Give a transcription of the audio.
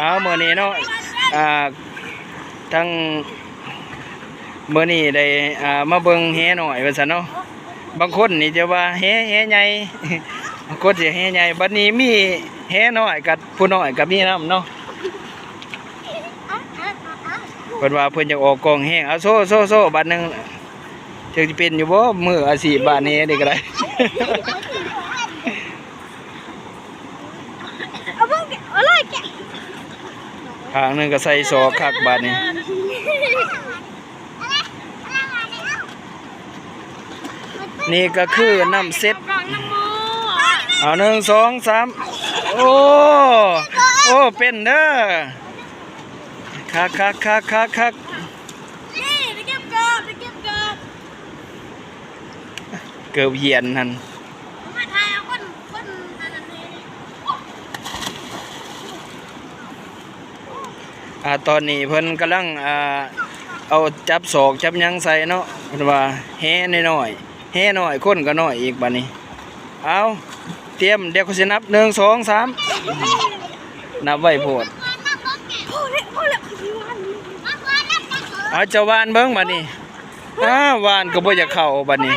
ເອົາ ມື້ນີ້ເນາະ ອ່າ ທັງ ມື້ນີ້ໄດ້ ອ່າ ມາເບິ່ງແຫນ້ອຍວ່າຊັ້ນເນາະ. ບາງຄົນນີ້ຈະວ່າແຫ ແຫໃຫຍ່ ບາງຄົນຊິແຫໃຫຍ່. ບັດນີ້ມີແຫນ້ອຍກັບຜູ້ນ້ອຍກໍມີນຳເນາະ. ເພິ່ນວ່າເພິ່ນຢາກອອກກ້ອງແຮງ. ເອົາ ໂຊ ໂຊ ໂຊ ບາດໜຶ່ງ. ຈັກຊິເປັນຢູ່ບໍ່ ມືອາຊີບບາດນີ້ ນີ້ກໍໄດ້. ເອົາເບິ່ງ ເອົາເລີຍ ແກະ ຂ້າງໜຶ່ງກໍໃສ່ສອກຄັກບາດນີ້. ນີ້ກໍຄືນ້ຳເຊັດ. ເອົາ ໜຶ່ງ ສອງ ສາມ. ໂອ້ ໂອ້ ເປັນເດີ. ຄັກໆໆໆໆ. ນີ້ ໄປເກັບເກີບ ໄປເກັບເກີບ. ເກີບຫຽນຫັ້ນ. ມາຖ່າຍເອົາຄົນ ຄົນອັນນັ້ນນີ້. ອ່າ ຕອນນີ້ເພິ່ນກຳລັງ ອ່າ ເອົາຈັບສອກຈັບຫຍັງໃສ່ເນາະ. ເພິ່ນວ່າແຫນ້ອຍໆ ແຫນ້ອຍ ຄົນກໍນ້ອຍອີກບາດນີ້. ເອົາ ຕຽມ ດຽວຂ້ອຍຊິນັບ ໜຶ່ງ ສອງ ສາມ. ນັບໄວໂພດ. ພໍແລ້ວ ພໍແລ້ວ ຂ້ອຍຊິຫວ່ານ. ເອົາ ເຈົ້າຫວ່ານເບິ່ງບາດນີ້. ອ້າ ຫວ່ານກໍບໍ່ຢາກເຂົ້າບາດນີ້.